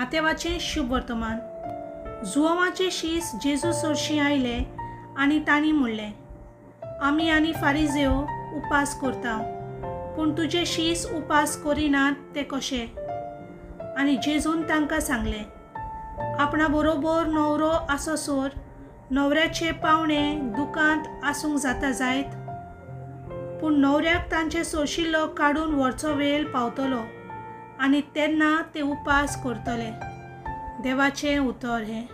मातेवाचें शुभ वर्तमान. जुवांवाचे शीस जेजू सरशीं आयले आनी तांणी म्हणलें, आमी आनी फारिजेव उपास करता, पूण तुजे शीस उपास करिनात ते कशे? आनी जेजून तांकां सांगलें, आपणा बरोबर न्हवरो आसोसर न्हवऱ्याचे पावणे दुकांत आसूंक जाता जायत? पूण न्हवऱ्याक तांचे सोशिल्लो काडून व्हरचो वेळ पावतलो आनी तेन्ना ते उपास करतले. देवाचें उतर हें.